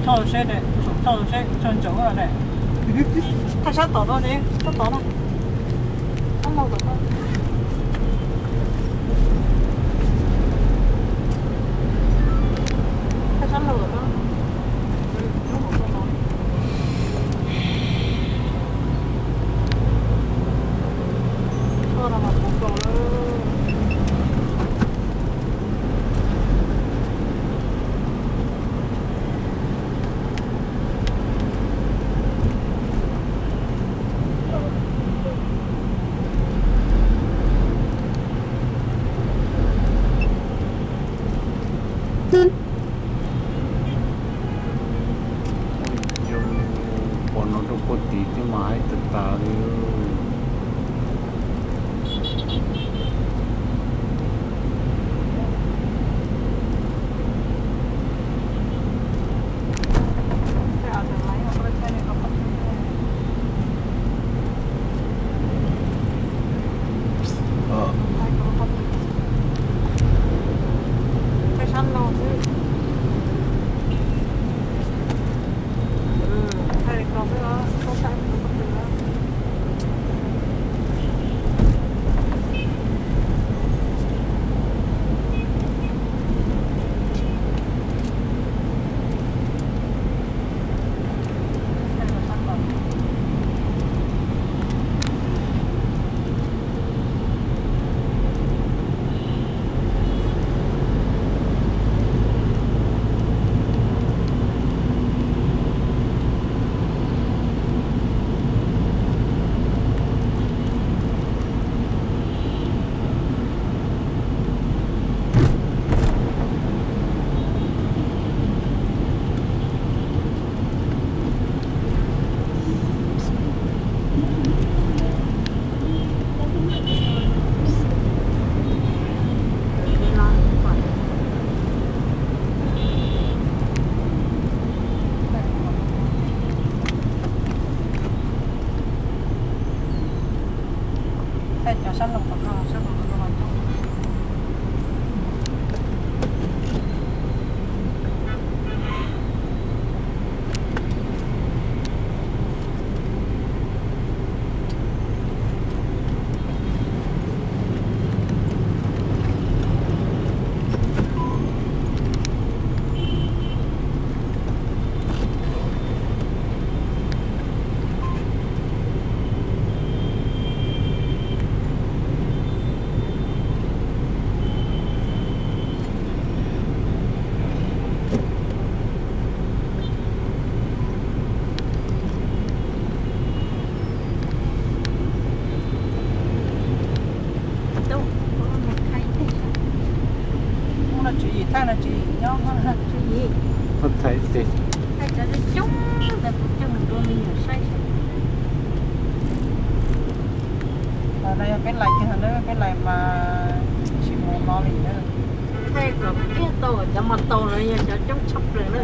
Txhob seb, txhob seb, txhob ntsaum ne. Thaij sab tom no ne, sab tom no. Sab laug tom no. Thaij sab laug tom no. Thaij no mas kuv kaus lawm. Yog pom no rau puag tid thiab mas haib tag tas li. Thaij cov sab laug tom no, sab laug tom no los coob. Mus no tswv yim thaij no tswv yim nyob. Tswv yim thaij tes, thaij cov coob ntawd kuv coj mus rau me nyuam saib. Qhov no yog peb lais kiag ntawd, peb lais mas tsis mus no li na. Thaij kom kiag tau cov mos taus no yog cov coob tshaj plaws na.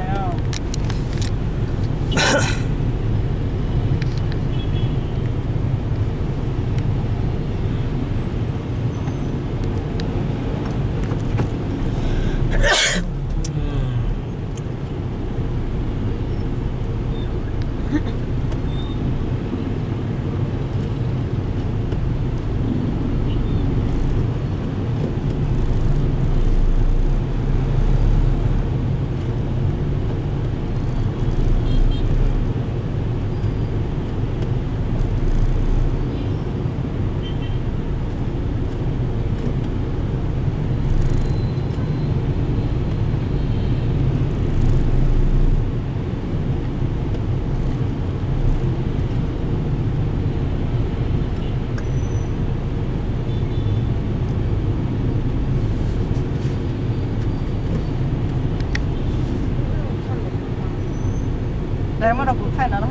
Muab rau kuv thaij no na.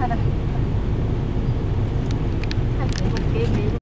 Thaij kev mus kev ntev.